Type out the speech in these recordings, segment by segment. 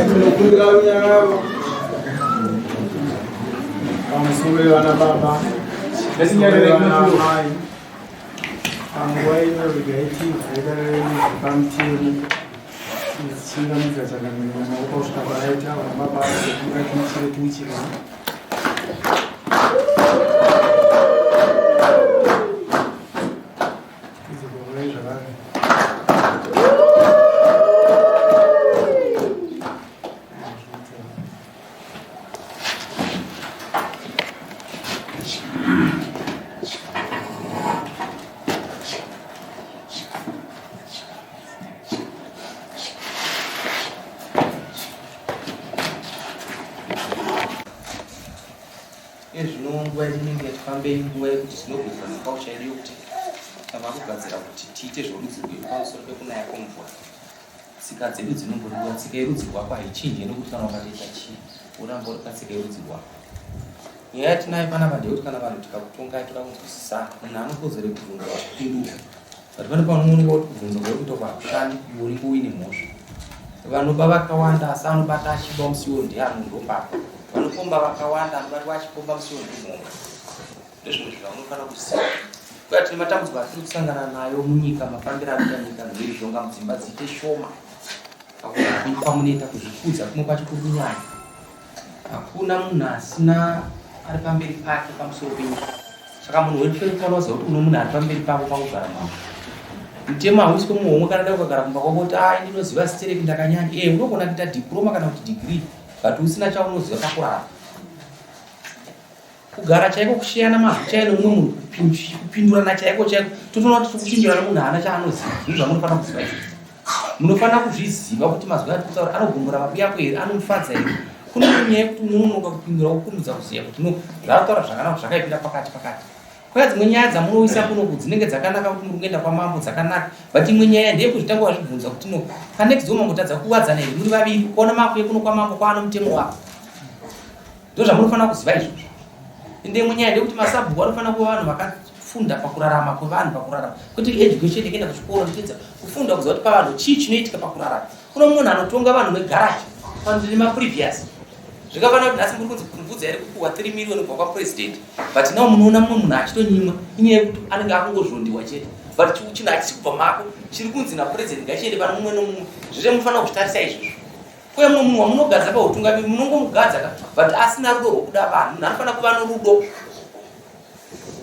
Tinokumbira runyararo pamusoro yevana baba vana mai panguva ino regai tibve dare redu pamutemo tichingamidza changamire maoko kusvika paraita vana baba kumbira tiuchire tiuchire tidzokororai zvakare. Ezvino nguva inenge yatifambei nguva yekuti tinogwiza culture yedu yokuti tava kugadzira kuti tiite zvorudzi rwedu pamusoro pekunaya kwemvura. Tsika dzedu dzinongodiwa, tsika yerudzi rwako haichinje nekuti kana ukatoita chii woramba uri patsika yerudzi rwako. Nyaya yatinayo panapa ndeyekuti kana vanhu tikakutongai toda kunzwisisana, munhu anokodzero yekubvunza vachipindura but pane panooneka kuti kubvunza kwauri kuita kwakushandi iwe unenge uine mhosva. Vanoba vakawanda asi anobata achiba musiwo ndiye anondombava. Vanopomba vakawanda anobatwa achipomba musiwo ndimhomba. Ndozvimwe zvinhu zvamunofanira kuziva. Kuya tine matambudziko atiri kusangana nayo munyika, mafambiro anoita nyika, mhirizhonga mudzimba dziite shoma. Pamunoita kuzvikudza kumwe kwacho kuri kunyanya. Hakuna munhu asina ari pamberi pake pamusoro penyika. Saka munhu wese unofanira kuziva kuti uno munhu ari pamberi pako pakugara mambo. Mutemo hauiswe muhomwe kana dai ukagara kumba kwako kuti ah ndinoziva stereki ndakanyanya. Eh unogona kuita diploma kana kuti degree but usina chaunoziva pakurarama. Kugara chaiko kusheyana mazwi chaiyo nemumwe munhu kupindurana chaiko chaiko totoona kuti tikupindurana munhu haana chaanoziva. Zvinhu zvamunofanira kuziva izvo. Munofanira kuzviziva kuti mazwi atiri kutaura anogumbura mabiyako here, anomufadza here. Kune imwe nyaya yekuti unononoka kupindura wokurumidza kuziva kuti no zvaari kutaura zvakanaka zvakaipira pakati pakati. Kwaya dzimwe nyaya dzamunoisa kunoku dzinenge dzakanaka kuti muri kuenda kwamambo dzakanaka but imwe nyaya ndeyekuzvitanga wazvibvunza kuti no panext door mambotadza kuwadzana here muri vaviri kuona makuye kuno kwamambo kwaano mutemo wako. Ndozvamunofanira kuziva izvozvo. Ende imwe nyaya ndeyekuti masabhuku anofanira kuva vanhu vakafunda pakurarama kwevanhu pakurarama kwete education yekuenda kuchikoro nditedza kufunda kuziva kuti pavanhu chii chinoitika pakurarama. Kuno munhu anotonga vanhu negaraji vanhu tine maprevious zvikafanira kuti nhasi muri kunzi mvudzi iri kupuhwa 3 million kubva kwapresident but now munoona mumwe munhu achitonyimwa inyaya yekuti anenge akungozvondiwa chete but chinhu hachisi kubva mako chiri kunzi napresident ngachiende pane mumwe nomumwe zvese munofanira kuzvitarisa izvozvo Kuya mumwe munhu wamunogadza pahutungamiri munongomugadza ka but asina rudo rwokuda vanhu. Munhu anofanira kuva norudo.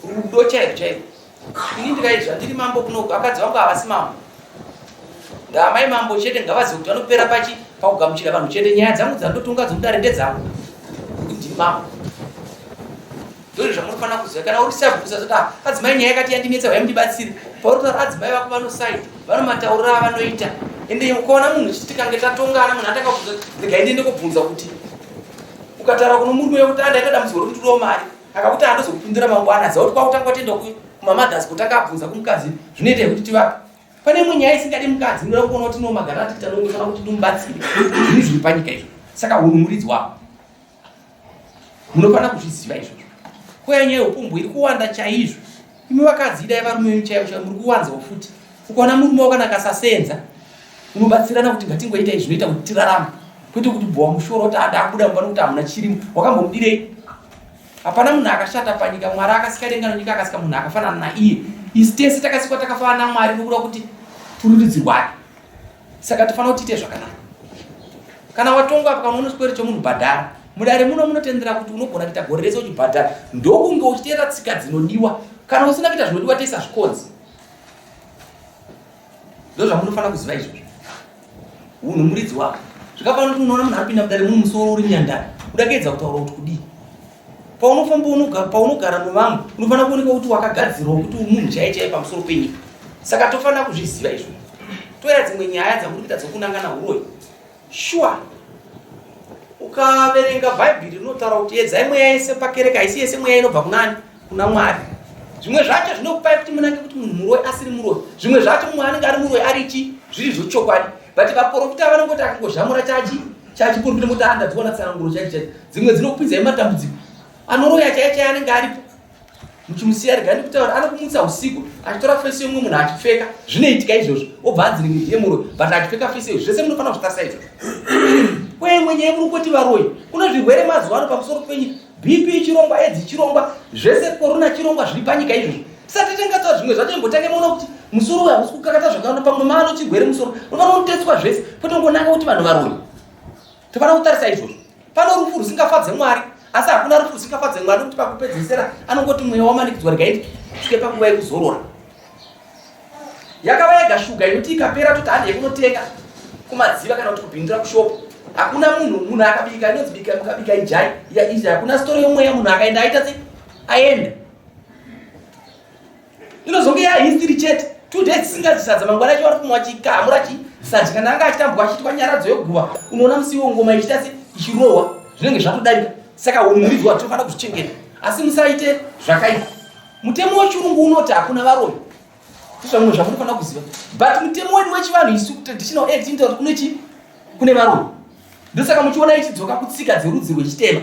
Rudo chairwo chairwo. Ini ndikaizva ndiri mambo kuno vakadzi vangu havasi mambo. Ndaamai mambo chete ngavazive kuti vanopera pachi pakugamuchira vanhu chete. Nyaya dzangu dzandotonga dzomudare ndedzangu. Kuti ndiri mambo. Ndozvo zvamunofanira kuziva. Kana uri sabhuku usazoti ah, adzimai nyaya yakati yandinetsa huyai mundibatsire. Pauri kutaura adzimai vako vanosaida, vanomatauriro avanoita. Ende ukaona munhu chiti tikange tatongana munhu atanga kubvunza regai ndiende kobvunza kuti ukataura kuno murume wekuti andaita dambudziko rekuti ndidiwo mari akakuti andozokupindura mangwana ziva kuti kwakutanga watenda kumamothers kutanga abvunza kumukadzi zvinoita yekuti tivape pane imwe nyaya isingadi mukadzi inoda kuona kuti no magara atikuita nokufanira kuti ndimubatsire zvinhu zviri panyika izvo saka hunhu muridzi wako Munofanira kuzviziva izvozvo. Kwaya nyaya yeupombwe iri kuwanda chaizvo. Imi vakadzi idai varume venyu chaivo chaivo muri kuwanzawo futi. Ukaona murume wako kana akasasenza unobatsirana kuti ngatingoitai zvinoita kuti tirarame kwete kuti bhowa mushoro kuti ada akuda mumba nokuti hamuna chirimo wakambomudirei hapana munhu akashata panyika mwari akasika denga nonyika akasika munhu akafanana naiye isi tese takasikwa takafanana namwari nokuda kuti turi rudzi rwake Saka tofanira kuti tiite zvakanaka. Kana watongwa apa kana une chikwere chomunhu bhadhara. Mudare muno munotendera kuti unogona kuita gore rese uchibhadhara. Ndokunge uchiteera tsika dzinodiwa. Kana usina kuita zvinodiwa tese hazvikonzi. Ndozvamunofanira kuziva izvozvo. Unhu muridzi wako. Zvakafanana kuti unoona munhu apinda mudare mune musoro uri nyandara. Uda kuedza kutaura kuti kudii? Paunofamba unogara paunogara nevamwe unofanira kuonekwa kuti wakagadzirwa kuti uri munhu chaiye chaiye pamusoro penyika. Saka tofanira kuzviziva izvo. Toera dzimwe nyaya dzamuri kuita dzokunangana huroyi. Sure. Ukaverenga Bhaibheri rinotaura kuti edzai mweya yese pakereke haisi yese mweya inobva kunani? Kuna Mwari. Zvimwe zvacho zvinokupai kuti munange kuti munhu muroyi asiri muroyi. Zvimwe zvacho mumwe anenge ari muroyi ari chi zviri zvochokwadi. But vaporofita vanongoti akangozhamura chachi chachiporofita moti anda dziwana tsananguro chaicho chaicho. Dzimwe dzinokupinzai matambudziko. Anoroya chaiye chaiye anenge aripo. Muchimusiya regai ndikutaura anokumutsa usiku achitora fesi yemumwe munhu achipfeka zvinoitika izvozvo obva anzi rimwe ndiye muroyi but achipfeka fesi iyo zvese munofanira kuzvitarisa izvozvo kwemwe nyaya muri kungoti varoyi kune zvirwere mazuva ano pamusoro penyika bp chirongwa edzi chirongwa zvese korona chirongwa zviri panyika izvozvo tisati tangatsa zvimwe zvacho imbotange maona kuti musoro uyu hausi kukakata zvakawanda pamwe maano chirwere musoro unofanira kutetswa zvese kwete kungonanga kuti vanhu varoyi Tofanira kutarisa izvozvo. Pano rufu rusingafadze Mwari, asi hakuna rufu rusingafadze Mwari nokuti pakupedzesera anongoti mweya wamanikidzwa regai tisvike panguva yekuzorora. Yakava yega shuga inoti ikapera toti handi yekunotenga kumadziva kana kuti kubhindura kushopu. Hakuna munhu munhu akabika inonzi bika mukabika ijai ya izvi hakuna story yomweya munhu akaenda aita sei aenda. Inozonge ya history chete. 2 days tisingadyi sadza mangwana acho vari kumwa chikamura chi sadza kana anga achitambwa achiitwa nyaradzo yeguva unoona musi iwo ngoma ichiita se ichirohwa zvinenge zvatodarika saka umuridzo watinofanira kuzvichengeta asi musaite zvakaipa mutemo wechirungu unoti hakuna varoyi ndizvamwe zvamunofanira kuziva but mutemo wedu wechivanhu isu traditional act inotaura kuti kune chi kune varoyi ndosaka muchiona ichidzoka kutsika dzerudzi rwechitema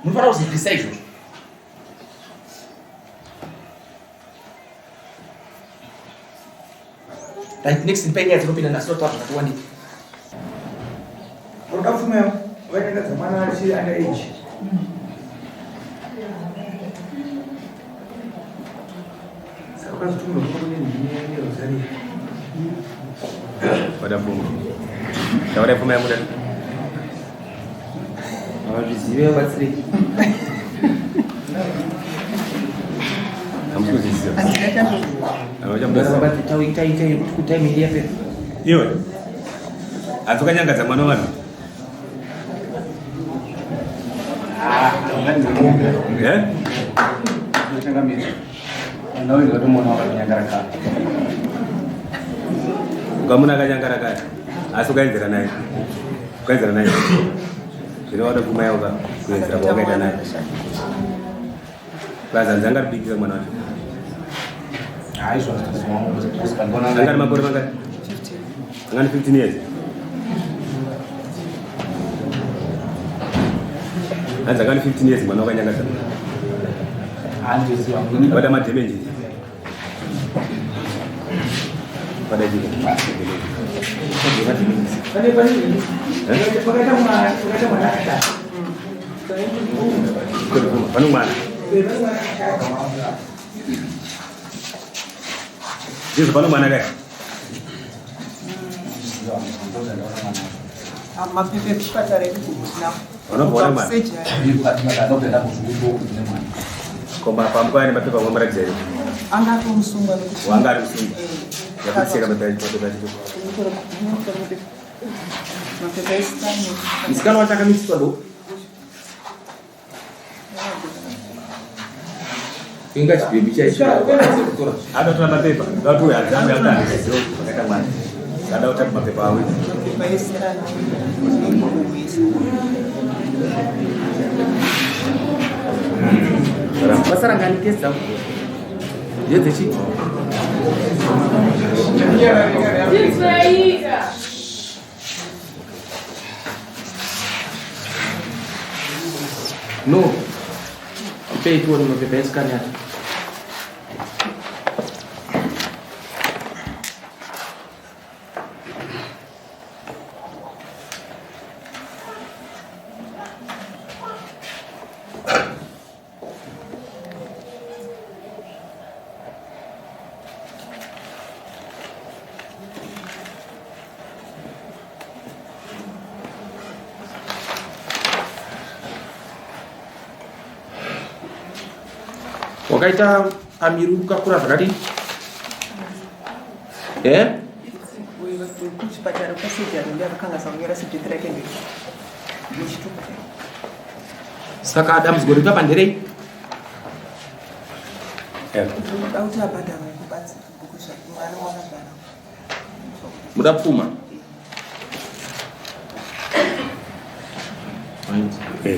munofanira kuzivisa izvozvo Right, next ndipei nyaya dzinopinda nhasi totaura zvakati wandei. Unoda pfuma yako wainyangadza mwana achiri under age. Saka ukazotumwa kune nerosaria. Wada pfuma. Taura pfuma yamuda. Havazvizive vabatsirei. Hamusi kuzviziva. Iwe. Hanzi ukanyangadza mwana wevanhu. Eh? Ukamuna akanyangara kare asi ukaenzera naye ukaenzera naye zvino wada pfuma yauka kuenzera kwawakaita naye Vazanzi anga aribikira mwana wacho. Anga ari makore mangani? Anga ari 15 years. Hanzi anga ari 15 years mwana wakanyangadza. Wada madamages. Wada chii? Pakaita mwana akashata. Pano mwana. Ndizvo pano mwana kai. Mapepa ekuchipatara edu kutina. Unobva mwana. Koma pamukwa nemapepa mwamuratidza here? Anga atomusungwa nekuti. Wanga ari musungwa. Yakutseka mapepa acho. Musikana wacho akamitiswa ndo. Inga chibhebhi chaicho. Anotora mapepa. Ndati uyu hanzi anga akaziva kuti pakaita mwana. Sada kutapa mapepa awe. Basa rangani kesi dzangu? Ndedzechii? No. Ipei tione mapepa esikani acho. Wakaita pamiri ukakura zvakadii? Eh? Wekuchipatara kwasejari ndiye akakangasa kunyora sedheti rake ndechitupa. Saka dambudziko riri apa nderei? Ndinoda kuti abhadharwe kubatsira mwana wakazvara. Muda pfuma?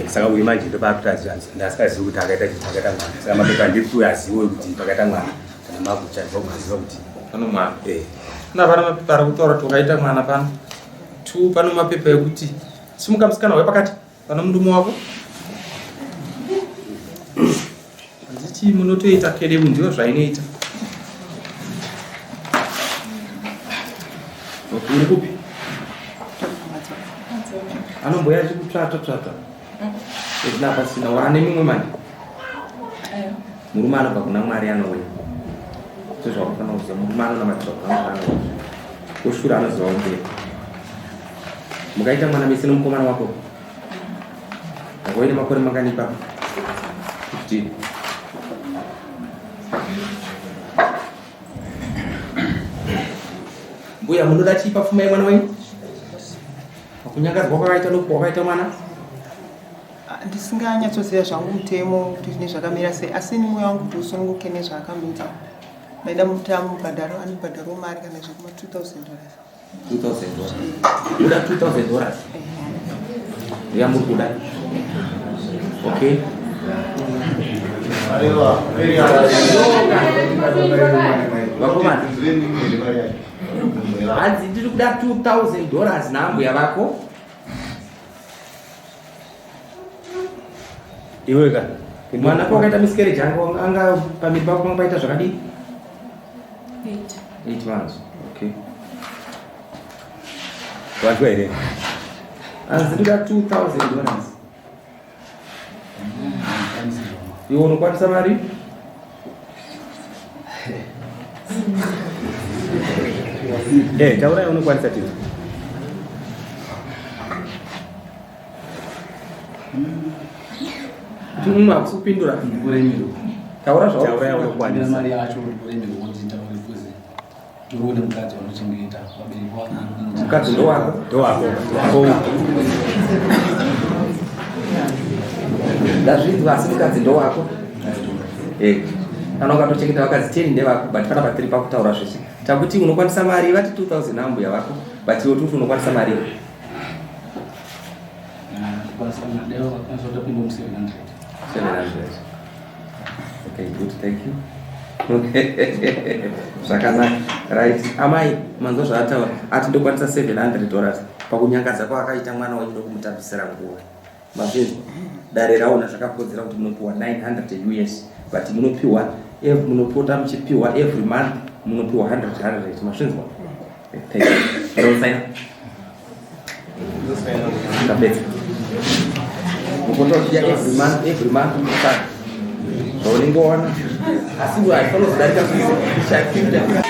Saka uyu manje ndopakuti ndasikazivi kuti akaita chii akaita mwana. Saka mapepa ndiri aziwe kuti pakaita mwana kana makuchabva kuziva kuti pano mwana. Kuna vana mapepa ari kutaura kuti wakaita mwana pano. Two, pano mapepa ekuti simuka musikana wepakati pano murume wako. Handiti munotoita kedebu ndiyo zvainoita. Okay, uri kupi? Anomboya achikutsvata tsvata. Ezvina pasina wane mumwe manje. Murume anobva kuna Mwari anouya. Sezvakufanira kuziva murume anonamatira kuna Mwari anouya. Oshura anoziva mberi. Mukaita mwana mese nomukomana wako. Waine makore mangani ipapo? 15. Mbuya munoda chii pafuma yemwana wenyu? Pakunyangadzwa kwakaita nokwakaita mwana? Ndisinganyatsoziva zvangu mutemo kuti zvine zvakamira sei, asi ini mwoyo wangu kuti usununguke nezvaakamuita. Ndaida kuti amubhadharo, anobhadharawo mari kana zvekuma $2,000. $2,000. Muda $2,000? Yamuri kuda. Okay. Vakomana. Hanzi ndiri kuda $2,000 naambuya vako. Iwe ka. Mwana ko akaita miscarriage anga anga pamiri pako panga paita zvakadii? 8 months. Okay. Wanzwa here? Hanzi ndiri kuda $2,000. Iwe unokwanisa mari? Taurai unokwanisa tiri. Munhu hakusi kupindura. Ndikuremerwa. Taura Taurai zvauri. unokwanisa. Mari yacho ndikuremerwa kuti nditaure because ndiri mukadzi wanochengeta vabereki vangu. Mukadzi ndowako. Ndowako. Ndazvinzwa asi mukadzi ndowako. Kana ukatochengeta vakadzi 10 ndevako, but pana patiri pakutaura zvese. Takuti unokwanisa mari vati 2000 ambuya vako, but iwe tuti unokwanisa mari. Ndikwanisa ndeo vakwanisa kutapinda mu 700. 700. Okay, good, thank you. Zvakanaka. Right. Amai, manzwa zvaataura. Ati ndokwanisa $700 pakunyangadza kwaakaita mwana wenyu ndokumutambisira nguva. Mazvinzwa? Dare raona zvakakodzera kuti munopiwa 900 US, but munopiwa munopota muchipiwa every month munopiwa 100 100. Mazvinzwa? Thank you. Ndinosaina. Ndapedza. Mupota uchidya every month, every month munosaka. Zvaunenge wawana. Asi haifanira kudarika 50.